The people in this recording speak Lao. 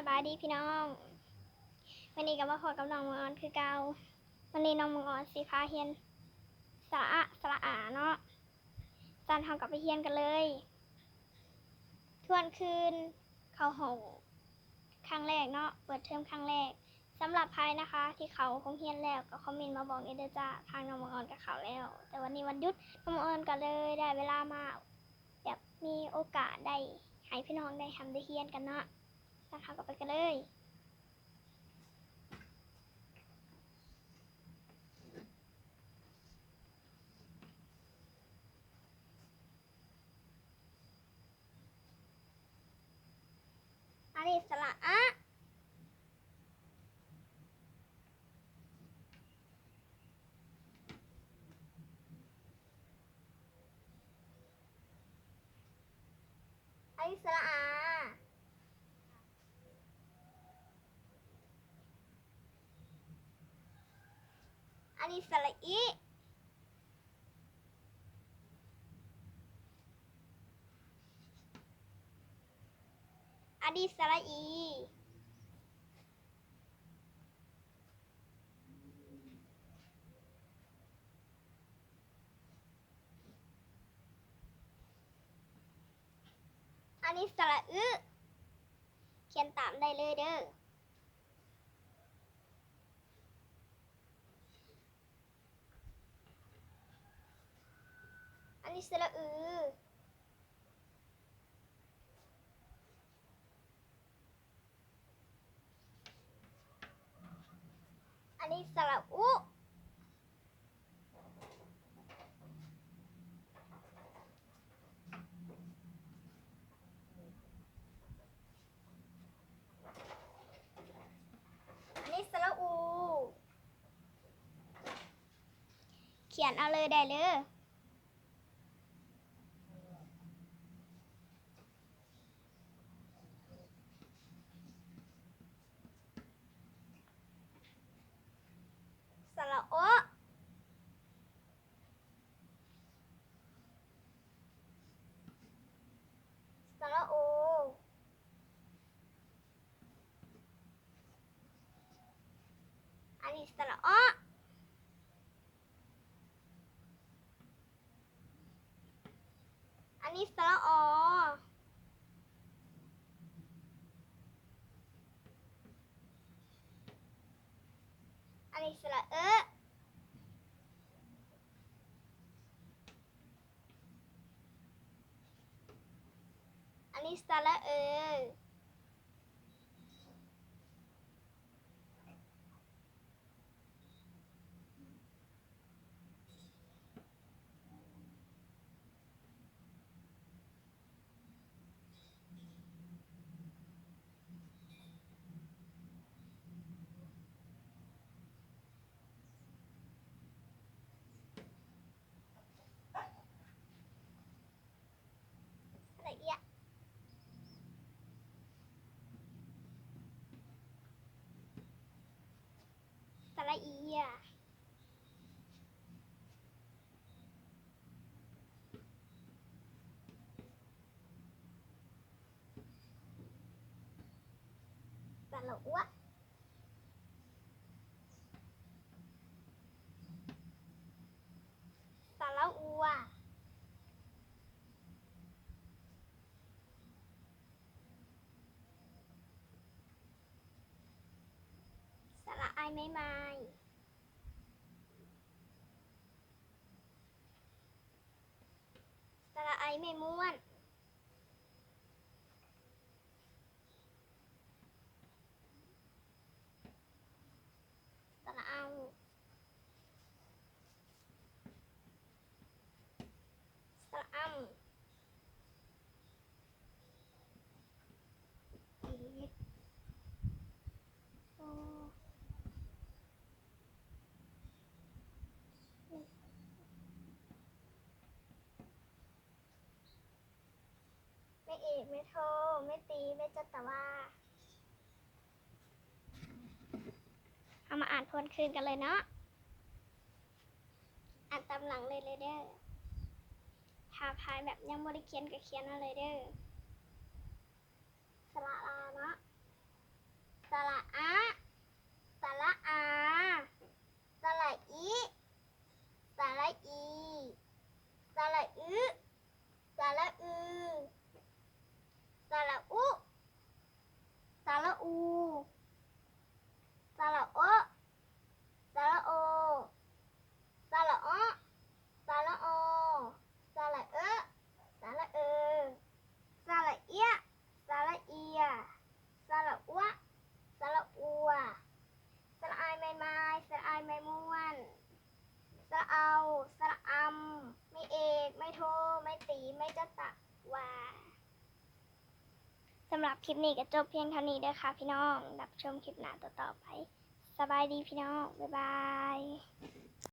ບາຍດີພີ່ນ້ອງ, ມື້ນີ້ກໍມາພໍ້ກັບນ້ອງບັງອອນຄືເກົ່າ. ມື້ນີ້ນ້ອງບັງອອນຊິພາຮຽນສະຫຼະອະ ສະຫຼະອາເນາະ. ຊັ້ນເຮົາກໍໄປຮຽນກັນເລີຍ. ທວນຄືນເຂົ້າຫ້ອງຄັ້ງແລກເນາະ, ເປີດເທີມຄັ້ງແລກ. ສຳລັບໃຜນະຄະທີ່ເຂົ້າໂຮງຮຽນແລ້ວ ກໍຄອມເມັນມາບອກແດ່ເດີຈ້າ. ທາງນ້ອງບັງອອນກໍເຂົ້າແລ້ວ, ແຕ່ວັນນີ້ວັນຢຸດ, ນ້ອງບັງອອນກໍເລີຍໄດ້ເວລາມາ ແບບມີໂອກາດໄດ້ໃຫ້ພີ່ນ້ອງໄດ້ຮ່ຳໄດ້ຮຽນກັນເນາະ. ຊັ້ນເຮົາກໍໄປກັນເລີຍ. ອັນນີ້ສະຫຼະອະ. ອັນນີ້ສະຫຼະອາ. ອັນນີ້ສະຫຼະອິ. ອັນນີ້ສະຫຼະອີ. ອັນນີ້ສະຫຼະອຶ. ຂຽນຕາມໄດ້ເລີຍເດີ. ອັນນີ້ສະຫຼະອື. ອັນນີ້ສະຫຼະອຸ. ອັນນີ້ສະຫຼະອູ. ຂຽນເອົາເລີຍໄດ້ເລີ. ສະຫຼະອໍ. ສະຫຼະໂອ. ອັນນີ້ສະຫຼະອໍ. ອັນນີ້ສະຫຼະອໍ. ອັນນີ້ສະຫຼະເອີ. ອັນນີ້ສະຫຼະເອີ. ສະຫຼະເອຍະ. ສະຫຼະເອຍະ. ສະຫຼະອົວ. ສະຫຼະອົວ. ສະຫຼະໄອໄມ້ໄມ້. ສະຫຼະໄອໄມ້ມ້ວນ. ສະຫຼະເອົາ. ສະຫຼະອຳ. ເອ ໂອ. ແມ່ເອກ ແມ່ໂທ ແມ່ຕີ ແມ່ຈັດຕະວາ. ເຮົາມາອ່ານທວນຄືນກັນເລີຍເນາະ. ອ່ານຕາມຫຼັງເລີຍເດີ. ຖ້າໃຜແບບຍັງບໍ່ໄດ້ຂຽນກໍຂຽນເອົາເລີຍເດີ. ສະຫຼະລາເນາະ. ຄລິບນີ້ກໍຈົບພຽງເທົ່ານີ້ເດີຄ່ະພີ່ນ້ອງ. ຮັບຊົມຄລິບໜ້າຕໍ່ໆໄປ. ສະບາຍດີພີ່ນ້ອງ. ບາຍບາຍ.